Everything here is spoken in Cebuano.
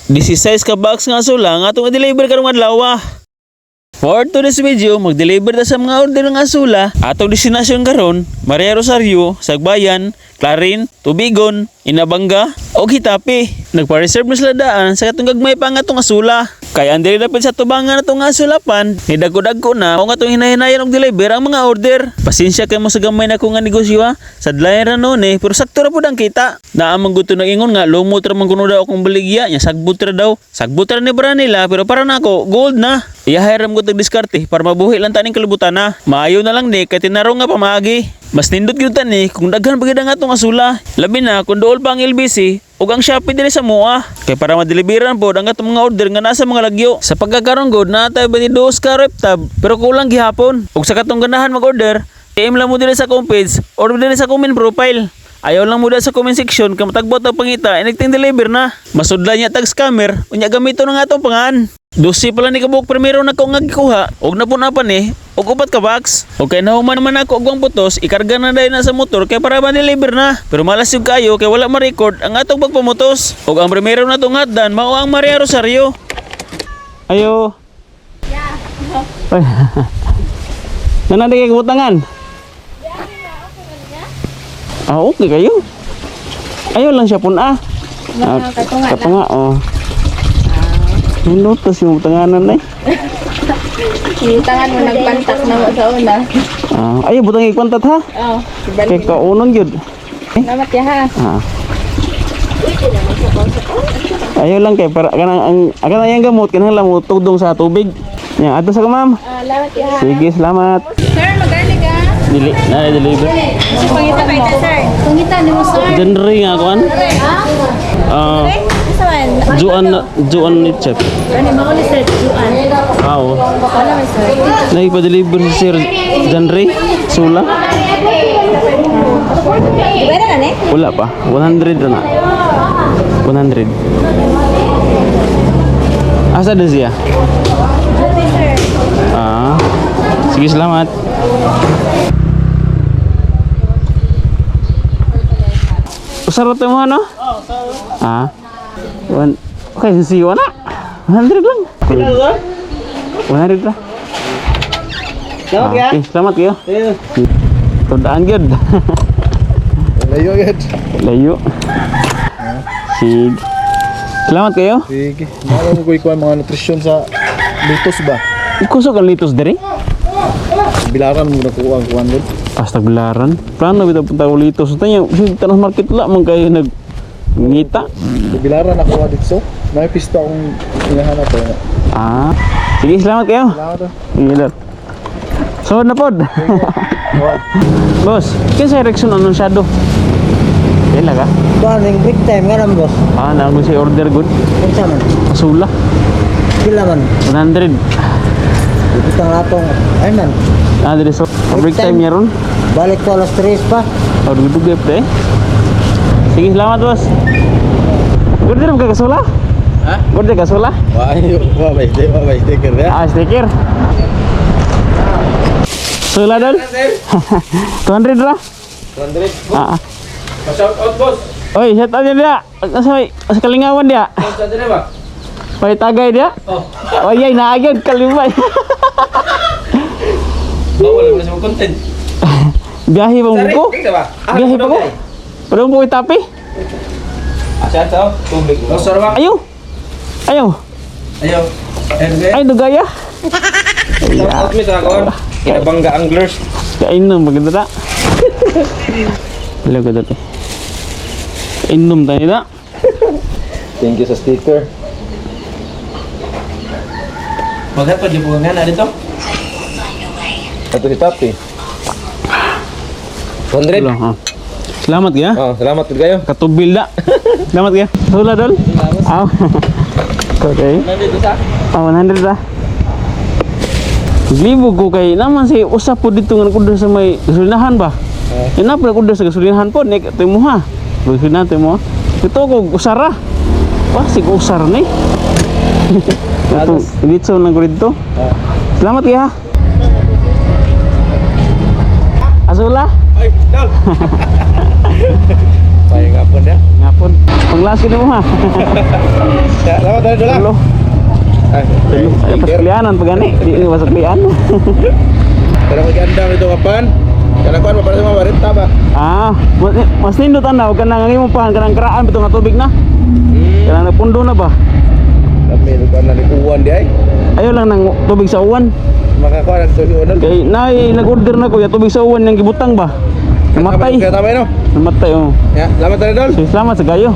16 ka box nga asula nga atong i-deliver karong adlaw. For today's video, mag-deliver ta sa mga order ng asula. Atong destinasyon karon, Maria Rosario, Sagbayan, Clarin, Tubigon, Inabanga, o Getafe. Nagpa-reserve na sila daan sa katong gagmay pa nga atong asula. Kaya ang dili dapit sa tubangan atong asulapan, ni dagko-dagko na o nga atong hinahinayan og deliver ang mga order. Pasensya kay mo sa gamay na ko nga negosyo ha. Sadlayan ra noon eh, pero sakto ra pud ang kita. Naa man gud to nag-ingon nga lumot ra man kuno daw akong baligya, nya sagbot ra daw. Sagbot ra ni bara nila, pero para nako gold na. Iyahay ra mo tag diskarte para mabuhi lang taning kalibutan na. Maayo na lang ni kay tinarong nga pamaagi. Mas nindot gyud tani kung daghan pa gyud ang atong asula. Labi na kung duol pa ang LBC ug ang Shopee diri sa Mua. Kay para madeliveran pod ang atong mga order nga nasa mga lagyo. Sa pagkakaron gud naa tay 22 ka ref tab, pero kulang gihapon. Ug sa katong ganahan mag-order, PM lang mo diri sa akong page or diri sa comment profile. Ayaw lang mo sa comment section kay matagbot ang pangita, inigting deliver na. Masudlan niya tag scammer, unya gamito na nga atong pangan. 12 pala ni kabuok primero na ko nga gikuha, og napun-apan ni, og upat ka box. Og kay nahuman naman ako og ang putos, ikarga na dahil na sa motor kay para ma-deliver na. Pero malas yung kayo kay wala ma-record ang atong pagpamutos. Og ang primero na tong hatdan mao ang Maria Rosario. Ayo. Yeah. Nananday kay butangan. Ah, okay kayo. Ayaw lang siya pun-ah. Ah, katunga. Katunga, oh. Minutos yung butanganan eh. Tangan mo nagpantak na mo sa una. Ah, ayaw butang ikwantat ha. Oh, Kay kaunon gyud. Salamat ya ha. Ah. Ayaw lang kay para kanang ang kanang yang gamot kanang lang mo tugdong sa tubig. Nya adto sa ka, ma'am. Ah, salamat ya ha. Sige, salamat. Sir, magani ka? Dili na deliver. Kasi pangitan mo. Sir. Pangitan ni mo, sir. Genre nga kuan. Ah, Asa man? Juan Juan ni chef. Ano mo ni sir Juan? Ah, oh. Wala man, sir. Naipa-deliver si Sir Janre Sula. Pwede na ni? Wala pa. 100 na na. 100. Asa din siya? Ah. Sige, salamat. Usarot mo ano? Ah. One. Okay, siwa na. 100 lang. 100 lang. Salamat Ah, okay, salamat kayo. Tundaan gyud. Layo agad. Layo. Sige. Salamat kayo. Sige. Malo mo ko ikuha mga nutrisyon sa litos ba? Kusog ang litos diri. Bilaran mo na kuha ang kuhan gud. Hasta bilaran. Plano bitaw punta ko litos. Tanya, si tanas market la man kayo nag ngita. Bilaran nakuha dito. May pisto akong hinahanap eh. Ah. Sige, salamat kayo. Salamat ah. Sige, Dol. So na pod. Boss, kinsa direksyon anunsyado? Kailan ka? Kuan ning big time nga lang, boss. Ah, nago si order good. Unsa man? Asula. Pila man? 100. Ibutang atong ay man. Ah, diri so break time niya ron. Balik ko alas 3 pa. Oh, dugay pa eh. Sige, salamat, boss. Order ka kasula? Ha? Order kasula? Wa wa ba wa ba sticker ya. Ah, sticker. Sula dol. 200 ra. 200. Ah. Ah. Shout out, boss. Oy, shout out dia. Asa may sa kalingawan dia. Sa dire ba? May tagay dia. Oh. Oy, ay naagad kalimay. Bawal mo sa mga content. Biyahe pa mo ko. Kita ba? Biyahe pa ko. Pero mo itapi. Asa sa tubig. Oh, sir ba? Ayo. Ayo. Ayo. Ay dugaya. Shout out mi sa akon. Inabangga Anglers. Kainom maganda ta. Hello ko dati. Inom tayo na. Thank you sa sticker. Maghatod yung bunga na dito. Ato ni Papi. 100. Hello, ha. Salamat kaya. Oh, salamat pud kayo. Katubil na. Salamat kaya. Sula dol. Ah. Okay. Nandito sa. Ah, 100 ra. Libo ko kay naman si usa po dito nga nag-order sa may gasolinahan ba? Eh. Ina po nag-order sa gasolinahan po nek ito mo ha. Gasolinahan ito mo. Ito ko usara. Wah, sig usar ni. Ito, dito nang ko dito. Salamat kaya. Azula. Ay, dol. May ngapon ya. Ngapon. Panglas mo ha. Ya, lama tadi dulu. Tulo. Ay, Tulo. Ay, pasuklianan pa gani. Di ni pasuklian. Pero kung gandang ito kapan, kana kuan para sa mga barita ba? Ah, mas nindot ana og kanang ang imong pahan kanang karaan bitaw nga tubig na. Kanang nagpundo na ba? Kami kuan na likuan di ay. Ayaw lang nang tubig sa uwan. Makakuan ang tubig unan. Kay nay nag-order na ko ya tubig sa uwan yang gibutang ba. Namatay. Kaya tamay no. Namatay oh. Ya, lama tadi dol. So, salamat sa kayo.